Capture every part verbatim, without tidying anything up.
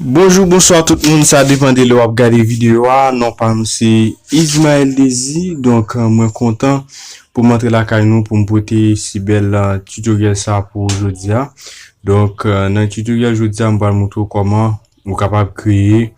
Bonjou, bonswa tout moun, sa depann de lè w ap gade videyo a. Non pa m se Ismaël Désir. Donk, euh, mwen kontan pou m antre lakay nou pou m pote si bèl, euh, tutorial sa pou jodi a. Donk, euh, nan tutorial jodi a, m pral montre w kòman ou kapab kreye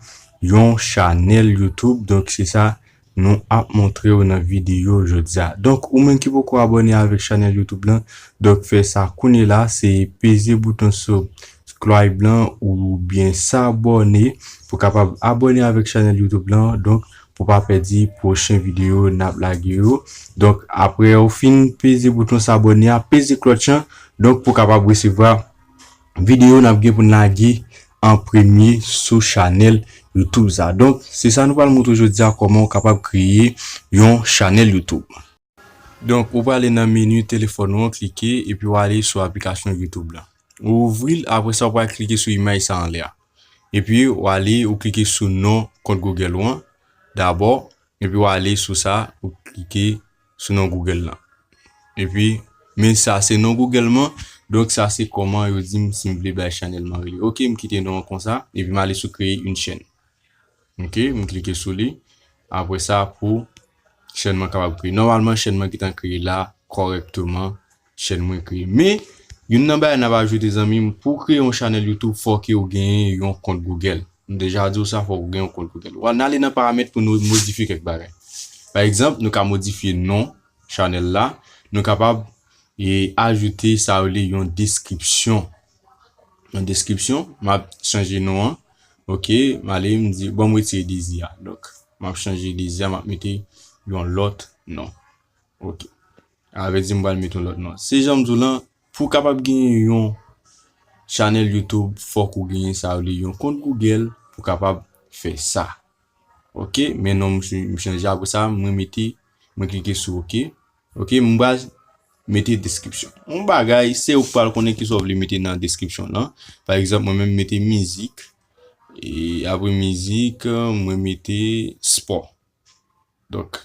yon chanèl YouTube. Donk, se sa nou ap montre w nan videyo jodi a. Donk, ou menm ki poko abòne avèk chanèl YouTube lan, donk fè sa kounye la, se peze bouton subscribe lan oubyen s'abonner pou kapab abòne avèk chanèl YouTube lan. Donk, pou pa pèdi pwochen videyo n ap lage yo. Donk, apre ou fin peze bouton s'abonner a, peze klòch lan. Donk, pou kapab resevwa videyo n ap gen pou n lage an premye sou chanèl YouTube sa. Donk, se sa nou pral montre jodi a, kòman ou kapab kreye yon chanèl YouTube. Donk, ou prale nan meni telefòn ou an, klike, epi w ale sou aplikasyon YouTube la. Ou ouvri l, apre sa, ou pral klike sou imaj sa anlè a. Epi, w ale, ou klike sou non kont Google ou an, dabò, epi w ale sou sa, ou klike sou non Google lan. Epi, men sa se non Google mwen, donk sa se kòman yo di m si m vle bay chanèl mwen rele. Ok, m kite non an konsa, epi m ale sou créer une chaîne. Ok, m klike sou li. Apre sa, pou chèn mwen kapab kreye. Nòmalman, chèn mwen gentan kreye la kòrèkteman. Chèn mwen kreye. Men, youn nan bagay n ap ajoute, zanmi m, pou w kreye yon chanèl YouTube, fò ke w genyen yon kont Google. M deja di w sa, fò w gen yon kont Google. W a, n ale nan paramèt pou nou modifye kèk bagay. Pa egzanp, nou ka modifye non chanèl la. Nou kapab, e, ajoute sa yo rele yon deskripsyon. Yon deskripsyon, m ap chanje non an. Ok, m ale, m di, bon, m retire Désir a. Donk, m ap chanje Désir a, m ap mete yon lòt non. Ok. Avè di m pral mete yon lòt non. Se jan m di w lan, pou w kapab genyen yon chanèl YouTube, fòk ou genyen sa yo rele yon kont Google pou w kapab fè sa. Ok, men non m ch-, m chanje. Apre sa, mwen mete, mwen klike sou ok. Ok, m pral mete deskripsyon. Yon bagay, se ou k pral konnen kisa w vle mete nan deskripsyon lan. Pa egzanp, mwen menm mete mizik. E apre mizik, mwen mete spò. Donk,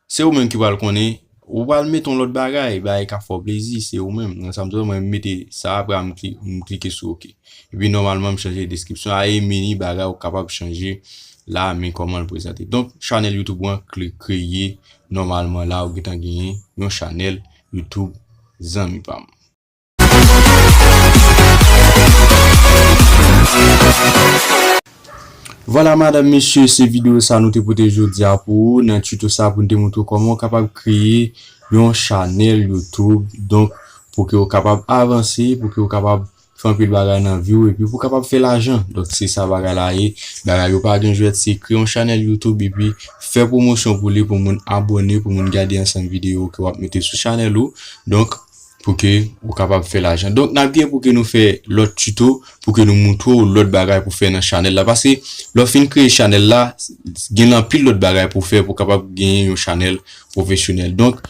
se ou menm ki pral konnen, ou pral mete yon lòt bagay, bagay ka fè w plezi, se ou menm. Nan sa m di w, mwen mete sa, apre m kli-, m klike sou ok. Epi nòmalman, m chanje deskripsyon. A e meni bagay ou kapab chanje la, men kòman l prezante. Donk, chanèl YouTube ou an kle-, kreye nòmalman la, ou gentan genyen yon chanèl YouTube, zanmi pa m. Vwala, madanm, mesye, se videyo sa nou te pote jodi a pou ou. Nan tuto sa, pou n te montre w kòman w kapab kreye yon chanèl YouTube. Donk, pou ke w kapab avanse, pou ke w kapab fè anpil bagay nan vi w, epi pou w kapab fè lajan. Donk, se sa bagay la ye. Bagay yo pa gen jwèt, se kreye yon chanèl YouTube, epi fè pwomosyon pou li, pou moun abòne, pou moun gade ansanm videyo ke w ap mete sou chanèl ou. Donk, pou ke ou kapab fè lajan. Donk, n ap gen pou ke nou fè lòt tuto, pou ke nou montre w lòt bagay pou fè nan chanèl la. Paske, lè w fin kreye chanèl la, gen anpil lòt bagay pou fè pou w kapab genyen yon chanèl pwofesyonèl. Donk,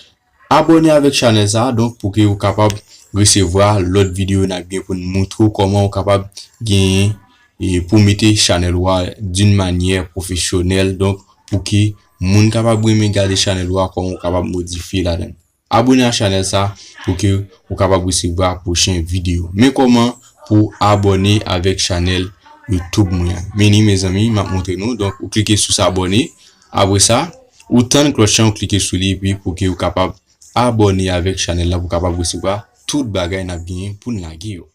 abòne avèk chanèl sa, donk, pou ke ou kapab resevwa lòt videyo n ap gen pou n montre w kòman ou kapab genyen e pou mete chanèl ou a d'une manière professionnelle. Donk, pou ke moun kapab renmen gade chanèl ou a, kòman ou kapab modifye ladan l. Abòne a chanèl sa pou ke ou kapab resevwa pwochen videyo. Men kòman pou abòne avèk chanèl YouTube mwen an. Men ni, mezanmi, m ap montre nou. Donk, ou klike sou s'abonner. Apre sa, ou tann klòch lan, ou klike sou li, epi pou ke ou kapab abòne avèk chanèl la, pou kapab resevwa tout bagay n ap genyen pou n lage yo.